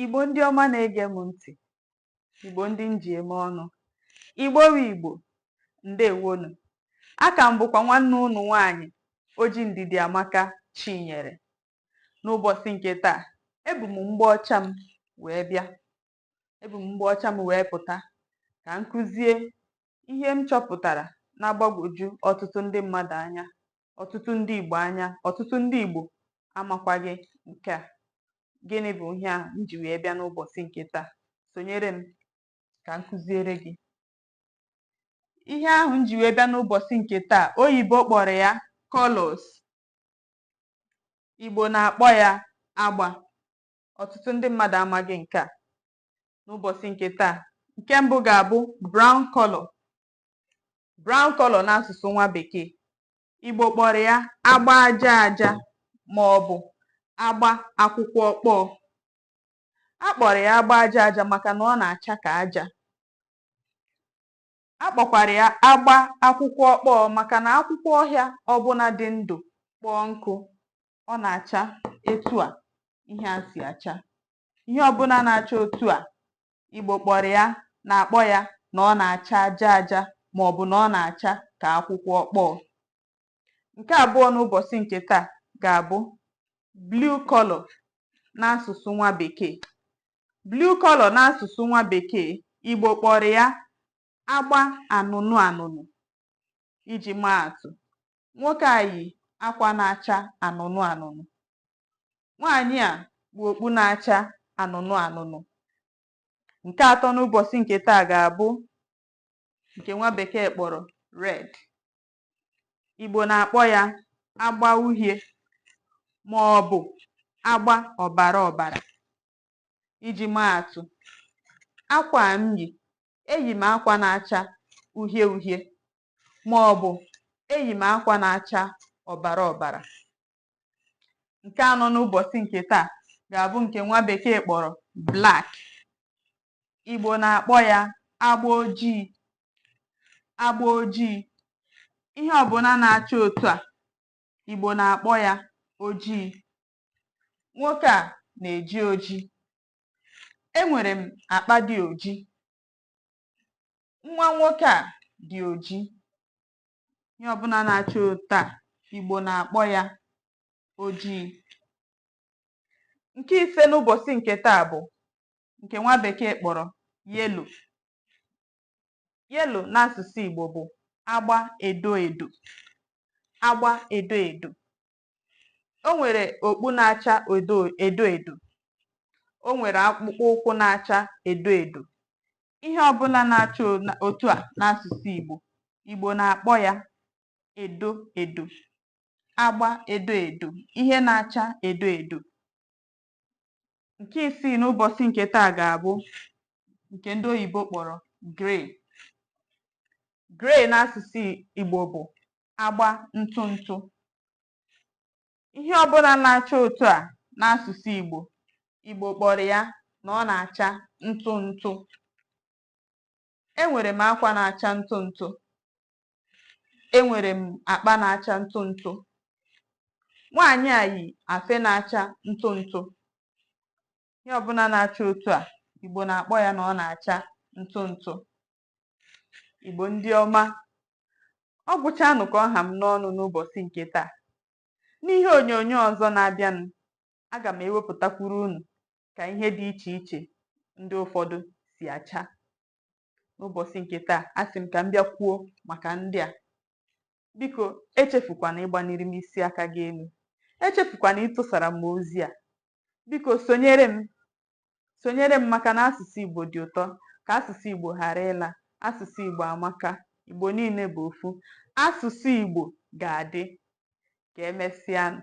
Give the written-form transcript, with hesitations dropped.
Igbo ndị ọma na-ege m ntị, Igbo ndị m ji eme ọnụ, Igbo wu Igbo, ndewonu. Aka m bụkwa nwanne unu nwaanyị Oji Ndidi Amaka Chinyere. N'ụbọchị nke taa, ebu m mgba ọcha m wee bịa. Ebu m mgba ọcha m wee pụta ka m kụzie ihe m chọpụtara na-agbagwoju ọtụtụ ndị mmadụ anya, ọtụtụ ndị Igbo anya, ọtụtụ ndị Igbo amakwaghị nke a. Gịnị bụ ihe a m ji wee bịa n'ụbọchị nke taa? Sonyere m ka m kụziere gị. Ihe ahụ m ji wee bịa n'ụbọchị nke taa, oyibo kpọrọ ya colours. Igbo na-akpọ ya agba. Ọtụtụ ndị mmadụ amaghị nke a. N'ụbọchị nke taa, nke mbụ ga-abụ brown color. Brown color n'asụsụ nwa bekee. Igbo kpọrọ ya agba aja aja ma ọ bụ agba akwụkwọ ọkpọọ. A kpọrọ ya agba aja aja maka na ọ na-acha ka aja. A kpọkwara ya agba akwụkwọ ọkpọọ maka na akwụkwọ ọhịa ọbụla dị ndụ kpọọ nkụ, ọ na-acha etu a ihe a si acha. Ihe ọbụla na-acha otu a, Igbo kpọrọ ya na-akpọ ya na ọ na-acha aja aja ma ọ bụ na ọ na-acha ka akwụkwọ ọkpọọ. Nke abụọ n'ụbọchị nke taa ga-abụ blue color n'asụsụ nwa bekee. Blue color n'asụsụ nwa bekee, Igbo kpọrọ ya agba anụnụ anụnụ. Iji maa atụ, nwoke a yi akwa na-acha anụnụ anụnụ. Nwaanyị a kpu okpu na-acha anụnụ anụnụ. Nke atọ n'ụbọchị nke taa ga-abụ nke nwa bekee kpọrọ red. Igbo na-akpọ ya agba uhie ma ọ bụ agba ọbara ọbara. Iji maa atụ, akwa a m yi, eyi m akwa na-acha uhie uhie ma ọ bụ eyi m akwa na-acha ọbara ọbara. Nke anọ n'ụbọchị nke taa ga-abụ nke nwa bekee kpọrọ black. Igbo na-akpọ ya agba ojii. Agba ojii. Ihe ọbụla na-acha otu a, Igbo na-akpọ ya ojii. Nwoke a na-eji oji. Enwere m akpa dị oji. Nwa nwoke a dị oji. Ihe ọbụla na-acha otu a, Igbo na-akpọ ya ojii. Nke ise n'ụbọchị nke taa bụ nke nwa bekee kpọrọ yellow. Yellow n'asụsụ Igbo bụ agba edo edo. Agba edo edo. O nwere okpu na-acha edo edo edo. O nwere akpụkpọ ụkwụ na-acha edo edo. Ihe ọbụla na-acha otu a n'asụsụ Igbo, Igbo na-akpọ ya edo edo. Agba edo edo. Ihe na-acha edo edo. Nke isii n'ụbọchị nke taa ga-abụ nke ndị oyibo kpọrọ grey. Grey n'asụsụ Igbo bụ agba ntụ ntụ. Ihe ọbụla na-acha otu a n'asụsụ Igbo, Igbo kpọrọ ya na ọ na-acha ntụ ntụ. Enwere m akwa na-acha ntụ ntụ. Enwere m akpa na-acha ntụ ntụ. Nwaanyị a yi afe na-acha ntụ ntụ. Ihe ọbụla na-acha otu a, Igbo na-akpọ ya na ọ na-acha ntụ ntụ. Igbo ndị ọma, ọ gwụchanụ ka ọ ha m n'ọnụ n'ụbọchị nke taa. N'ihe onyonyo ọzọ na-abịanụ, aga m ewepụtakwuru unu ka ihe dị iche iche ndị ụfọdụ si acha. N'ụbọchị nke taa, asị m ka m bịa kwuo maka ndị a. Biko echefukwana ịgbaniri m isi aka gị elu. Echefukwana ịtụsara m ozi a. Biko sonyere m sonyere m maka na asụsụ Igbo dị ụtọ, ka asụsụ Igbo ghara ịla. Asụsụ Igbo amaka. Igbo niile bụ ofu. Asụsụ Igbo ga-adị. Ka emesịanụ.